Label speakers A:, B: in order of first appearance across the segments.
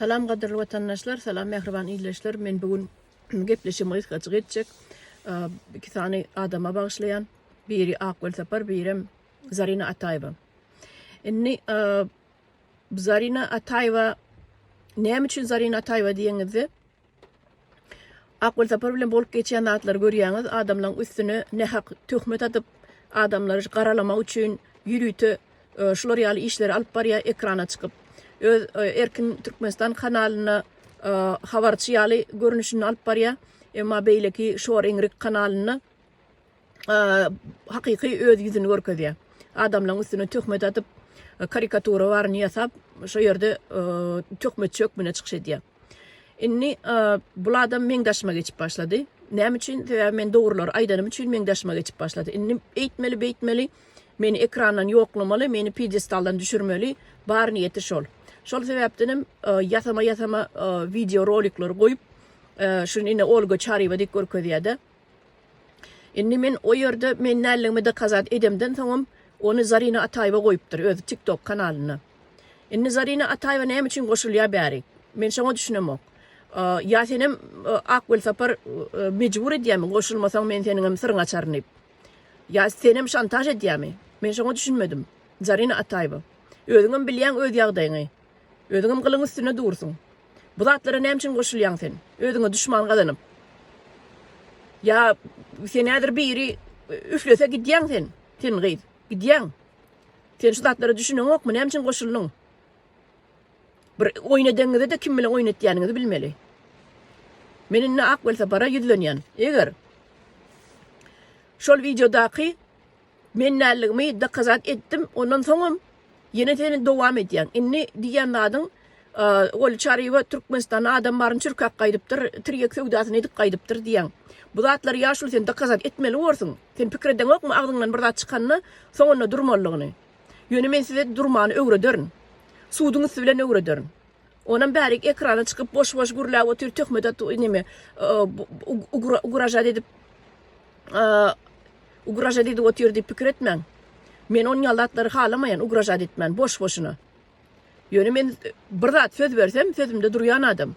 A: Salam gadyrly watandaşlar, salam mähriban ildeşler. Men bu gün gepleşigimi gysgajyk etjek. Iki sany adama bagyşlaýan. Biri Ak Welsapar, birem Zarina Ataýewa. Indi Zarina Ataýewa näme üçin Zarina Ataýewa diýeňizde, Ak Welsapar bilen bolup geçýän zatlary görýäňiz, adamlaryň üstüne nähak töhmet atyp, adamlary garalamak üçin ýörite e, şular ýaly işleri alyp barýar ekrana çykyp. Öz e, Erkin Türkmenistan kanalynda e, habarçy ýaly görnüşinde alyp barýar. Emma beýleki Şor Iňrik kanalynda hakyky öz ýüzüni görkezýär. Adamlaryň üstüne töhmet atyp, karikatura baryny ýasap, şo ýerde töhmetçi hökmünde çykyş edýär. Indi bul adam meň daşyma geçip başlady. Näme üçin? Sebäbi men dogrulary aýdanym üçin meň daşyma geçip başlady. Indi eýtmeli, beýtmeli, meni ekrandan ýoklamaly, meni piedestaldan düşürmeli, bar niýeti şol. Şol sebäpden hem ýasama-ýasama wideo rolikleri goýup, şuny ine Olga Çaryýewa diýip görkezýär-de. Indi men o ýerde men däldigimi dokazat edemden soňam ony Zarina Ataýewa goýupdyr öz TikTok kanalynda. Indi Zarina Ataýewa näme üçin goşulýar bäri? Men şoňa düşünemok. Ýa senem Ak Welsapar mejbur edýärmi goşulmasaň men seniňem syryňy açaryn diýip. Ýa senem şantaž edýärmi? Men şoňa düşünmedim. Zarina Ataýewa. Özüňem bilýäň öz ýagdaýyňy. Özüňem gylyň üstünde dursuň. Bu zatlara näme üçin goşulýaň sen? Özüňe duşman gazanyp. Ýa sen häzir biri üflese gidýäň sen. Sen gyz. Gidýäň. Sen şu zatlara düşüneňokmy? Näme üçin goşuldyň? Bir oýun edeňizde-de kim bilen oýun etýäniňizi bilmeli. Men indi Ak Welsapara ýüzlenýän. Eger şol wideodaky Men däldigimi dokazat etdim, ondan soňam ýene sen dowam edýäň. Indi diýýän zadyň Oly Çaryýewa Türkmenistanda adam baryny çürkäp gaýdypdyr, tirýek söwdasyny edip gaýdypdyr diýýäň. Bu zatlary ýaşuly sen dokazat etmeli borsuň. Sen pikir edeňokmy agzyňdan bir zat çykanda soňunda durmalydygyny. Ýöne men size durmany öwrederin. Suduň üsti bilen öwrederin. Onam bärik ekrana çykyp boş-boş gürläp otyr töhmet atyp neme ugražat edip Ugražat edip otyr diýip pikir etmäň. Men on ýaly zatlary halamaýan, ugražat etmän, boş-boşuna. Ýöne men bir zat söz bersem, sözümde durýan adam.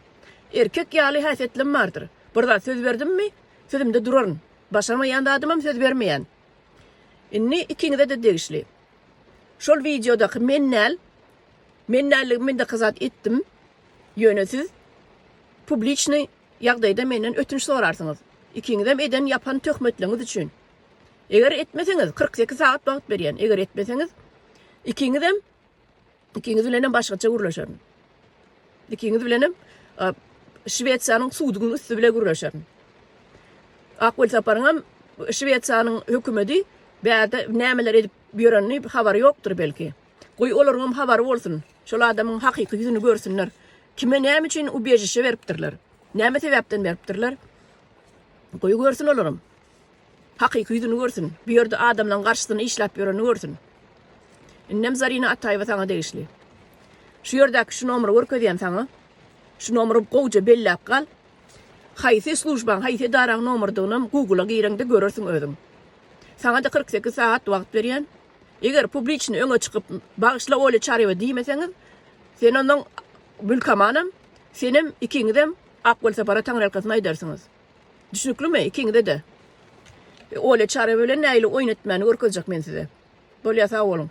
A: Erkek ýaly häsiýetlem bardyr. Bir zat söz berdimmi, sözümde duraryn. Başarmaýan zadymam söz bermeýän. Indi ikiňize-de degişli. Şol wideodaky men däl, men däldigimi men dokazat etdim. Ýöne siz publiçnyý ýagdaýda menden ötünç sorarsyňyz. Ikiňizem eden ýapan töhmetleňiz üçin. Eger etmeseňiz, 48 sagat wagt berýän. Eger etmeseňiz, ikiňizem ikiňiz bilenem başgaça gürleşerin. Ikiňiz bilenem Şwesiýanyň sudunyň üsti bile gürleşerin. Ak Welsaparyňam Şwesiýanyň hökümeti bärde nämeler edip ýörenini habary ýokdur belki. Goý olaryňam habary bolsun. Şol adamyň hakyky ýüzüni görsünler. Kime näme üçin ubežişe beripdirler? Näme sebäpden beripdirler? Goý görsün olaram. Hakyky ýüzüni görsün. Bu ýerde adamlaryň garşysyna işläp ýörenini görsün. Indem Zarina Ataýewa saňa degişli. Şu ýerdäki şu nomeri görkezýän saňa. Şu nomeri gowja belläp gal. Haýsy službaň, haýsy edaraň nomeridygynam Google-a gireňde görersiň özüň. Saňa-da 48 sagat wagt berýän. Eger publiçny öňe çykyp bagyşla Olya Çaryýewa diýmeseňiz, sen ondan Gülkamanam, senem ikiňizem Ak Welsapara taňryýalkasyn aýdarsyňyz. Düşnüklimi ikiňize-de? Olya Çaryýewa bilen nähili oýun etmäni görkezjek men size. Bolýa sag boluň.